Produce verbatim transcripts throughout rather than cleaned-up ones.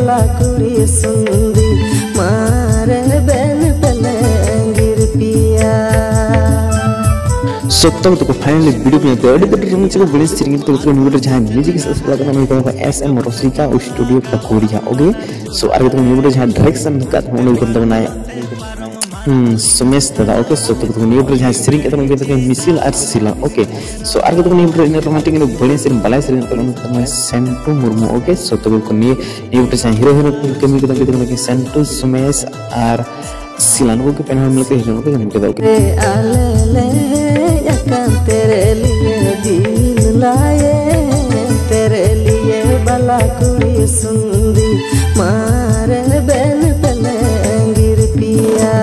ᱞᱟ ᱠᱩᱲᱤ ᱥᱩᱱᱫᱤ ᱢᱟᱨᱮ ᱵᱮᱱ ᱯᱮᱞᱮᱝᱜᱤᱨ ᱯᱤᱭᱟ᱾ ᱥᱚᱛᱛᱚ ᱛᱟᱠᱚ finally video ᱠᱚ ᱧᱮᱞ ᱛᱮ ᱟᱹᱰᱤ ᱟᱹᱰᱤ ᱨᱚᱢᱚᱡᱽ ᱠᱚ ᱵᱮᱲᱮ ᱥᱮᱨᱮᱧ ᱠᱟᱛᱮ ᱠᱚ ᱱᱤᱭᱩ ᱡᱟᱦᱟᱸ music ᱥᱟᱯᱞᱟᱭ ᱠᱟᱱᱟ ᱩᱱᱤ ᱫᱚ S M Rasika studio ᱯᱟᱠᱩᱲᱤᱭᱟ, okay? So ᱟᱨ ᱠᱟᱛᱮ ᱱᱤᱭᱩ ᱡᱟᱦᱟᱸ direction ᱠᱟᱫ ᱩᱱᱤ ᱠᱚ ᱢᱮᱛᱟ ᱵᱚᱱᱟᱭ ᱦᱩᱸ, ᱥᱩᱢᱮᱥ ᱫᱟᱫᱟ, okay? So ᱛᱚᱵᱮ ᱱᱤᱭᱟᱹ ᱯᱚᱨᱮ ᱡᱟᱦᱟᱸᱭ ᱥᱮᱨᱮᱧ ᱠᱟᱫᱟ ᱩᱱᱤ ᱫᱚ ᱢᱤᱥᱤᱞ ᱟᱨ ᱥᱤᱞᱟ, okay? So ᱟᱨ ᱠᱟᱛᱮ ᱱᱤᱭᱟᱹ ᱯᱚᱨᱮ ᱤᱱᱟᱹ romantic ᱤᱱᱟᱹ ᱵᱟᱹᱲᱤᱡ ᱥᱮᱨᱮᱧ ᱵᱟᱞᱟᱭ ᱥᱮᱨᱮᱧ ᱠᱟᱫᱟ ᱩᱱᱤ ᱫᱚ ᱥᱮᱱᱴᱩ ᱢᱩᱨᱢᱩ, okay? So ᱛᱚᱵᱮ ᱱᱤᱭᱟᱹ ᱱᱤᱭᱟᱹ ᱯᱚᱨᱮ ᱡᱟᱦᱟᱸᱭ ᱦᱤᱨᱳ ᱦᱤᱨᱳ ᱠᱚ ᱠᱟᱹᱢᱤ ᱠᱟᱫᱟ ᱩᱱᱠᱩ ᱫᱚ ᱥᱮᱱᱴᱩ, ᱥᱩᱢᱮᱥ ᱟᱨ ᱥᱤᱞᱟ, ᱱᱩᱠᱩ ᱜᱮ ᱯᱮ ᱦᱚᱲ ᱢᱤᱞᱮ ᱛᱮ ᱦᱤᱨᱳ ᱠᱚ ᱠᱟᱹᱢᱤ ᱠᱟᱫᱟ, okay? ᱨᱮ ᱟᱞᱮ ᱞᱮ ᱟᱠᱟᱱ ᱛᱮᱨᱮ ᱞᱤᱭᱮ ᱫᱤᱞ ᱞᱟᱭᱮ ᱛᱮᱨᱮ ᱞᱤᱭᱮ ᱵᱟᱞᱟ ᱠᱩᱲᱤ ᱥᱩᱱᱫᱤ ᱢᱟᱨᱮ ᱵᱮᱱ ᱯᱮᱞᱮᱝᱜᱤᱨ ᱯᱤᱭᱟ᱾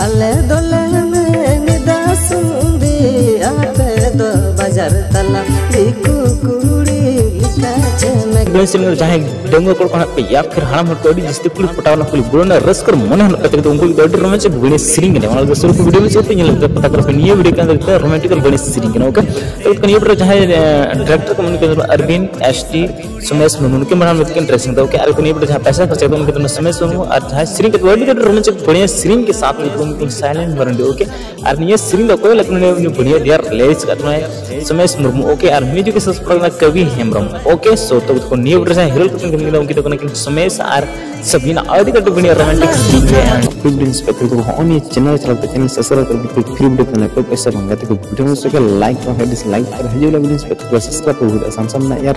ᱟᱞᱮ ᱫᱚᱞᱮ ᱢᱮᱱᱮᱫᱟ ᱥᱩᱱᱫᱤ, ᱟᱯᱮ ᱫᱚ ᱵᱟᱡᱟᱨ ᱛᱟᱞᱟ ᱫᱤᱠᱩ ᱠᱩᱲᱤ ᱞᱮᱠᱟ ᱪᱮᱢᱮᱠ᱾ ᱵᱮᱥ ᱧᱚᱜ ᱡᱟᱦᱟᱸᱭ ᱰᱟᱺᱜᱩᱣᱟᱹ ᱠᱚᱲᱟ ᱠᱚ ᱦᱮᱱᱟᱜ ᱯᱮ ᱭᱟ ᱯᱷᱤᱨ ᱦᱟᱲᱟᱢ ᱦᱚᱲ ᱠᱚ ᱟᱹᱰᱤ ᱡᱟᱹᱥᱛᱤ ᱠᱩᱲᱤ ᱯᱚᱴᱟᱣ ᱨᱮᱱᱟᱜ ᱠᱩᱞᱤ ᱵᱩᱲᱟᱹ ᱨᱮᱱᱟᱜ ᱨᱟᱹᱥᱠᱟᱹ ᱢᱚᱱᱮ ᱦᱮᱱᱟᱜ ᱯᱮ ᱛᱮᱜᱮ ᱫᱚ ᱩᱱᱠᱩ ᱫᱚ ᱟᱹᱰᱤ ᱨᱚᱢᱚᱡᱽ ᱵᱤᱲᱤ ᱥᱮᱨᱮᱧ ᱠᱟᱱᱟ᱾ ᱚᱱᱟ ᱞᱟᱹᱜᱤᱫ ᱥᱩᱨ ᱠᱚ video ᱢᱩᱪᱟᱹᱫ ᱯᱮ ᱧᱮᱞ ᱞᱟᱹᱜᱤᱫ ᱯᱟᱛᱟ ᱠᱚᱨᱮ ᱯᱮ ᱱᱤᱭᱟᱹ video ᱠᱟᱱ ᱞᱟᱹᱜᱤᱫ romantic ᱵᱤᱲᱤ ᱥᱮᱨᱮᱧ ᱠᱟᱱᱟ, okay? ᱛᱚ ᱱᱤᱭᱟᱹ video ᱡᱟᱦᱟᱸᱭ, ᱮ, director ᱠᱚ ᱢᱮᱱᱟᱜ ᱠᱚᱣᱟ ᱟᱨᱵᱤᱱ, S T, ᱥᱩᱢᱮᱥ ᱢᱩᱨᱢᱩ ᱱᱩᱠᱤᱱ ᱵᱟᱱᱟᱨ ᱢᱤᱫ ᱠᱤᱱ direction ᱠᱟᱫᱟ, okay? ᱟᱨ ᱱᱤᱭᱟᱹ video ᱡᱟᱦᱟᱸ ᱯᱟᱭᱥᱟ ᱠᱷᱚᱨᱪᱟ ᱠᱟᱫᱟ ᱩᱱᱠᱤᱱ ᱫᱚ ᱥᱩᱢᱮᱥ ᱢᱩᱨᱢᱩ ᱟᱨ ᱡᱟᱦᱟᱸᱭ ᱥᱮᱨᱮᱧ ᱠᱟᱫᱟ ᱟᱹᱰᱤ ᱟᱹᱰᱤ ᱨᱚᱢᱚᱡᱽ ᱵᱤᱲᱤ ᱥᱮᱨᱮᱧ ᱠᱮ ᱥᱟᱛᱷ ᱢᱮ ᱩᱱᱠᱤᱱ ᱥᱟᱭᱞᱮᱱᱴ ᱢᱟᱨᱟᱱᱰᱤ, okay? ᱟᱨ ᱱᱤᱭᱟᱹ ᱥᱮᱨᱮᱧ ᱫᱚ ᱚᱠᱚᱭ ᱞᱟᱹᱜᱤᱫ ᱱᱩᱭ ᱩᱱᱤ ᱵᱟᱹᱲᱤᱭᱟᱹ ᱫᱤᱭᱟᱨ ᱞᱮ ᱪᱤᱠᱟᱹ ᱠᱟᱱᱟᱭ ᱥᱩᱢᱮᱥ ᱢᱩᱨᱢᱩ, okay? ᱟᱨ music ᱥᱟᱯᱲᱟᱣ ᱠᱟᱱᱟ ᱠᱟᱵᱤ ᱦᱮᱢᱵᱨᱚᱢ, okay? So ᱛᱚ ᱛᱚᱠᱷᱚᱱ ᱱᱤᱭᱟᱹ video ᱨᱮ ᱦᱤᱨᱳ ᱠᱟᱛᱮ ᱠᱟᱹᱢᱤ ᱠᱟᱱᱟ ᱩᱱᱠᱤᱱ ᱫᱚ ᱠᱟᱱᱟ ᱠᱤᱱ ᱥᱩᱢᱮᱥ ᱟᱨ ᱥᱟᱵᱤᱱᱟ᱾ ᱟᱹᱰᱤ ᱠᱟᱹᱴᱤᱡ ᱵᱤᱱᱤᱭᱟ romantic scene ᱨᱮ ᱯᱷᱤᱞᱢ ᱤᱱᱥᱯᱮᱠᱴᱚᱨ ᱠᱚ ᱦᱚᱸᱜᱼᱚᱭ ᱱᱤᱭᱟᱹ channel ᱪᱟᱞᱟᱣ ᱠᱟᱛᱮ channel subscribe ᱠᱟᱛᱮ free video ᱠᱟᱱᱟ ᱠᱚ ᱯᱚᱭᱥᱟ ᱵᱟᱝ ᱠᱟᱛᱮ ᱠᱚ video ᱢᱚᱡᱽ ᱥᱮ like ᱵᱟᱝ dislike ᱟᱨ ᱦᱤᱡᱩᱜ ᱞᱟᱹᱜᱤᱫ ᱤᱱᱥᱯᱮᱠᱴᱚᱨ subscribe ᱠᱚ ᱦᱩᱭᱩᱜᱼᱟ ᱥᱟᱢᱥᱟᱢ ᱱᱟ ᱭᱟᱨ᱾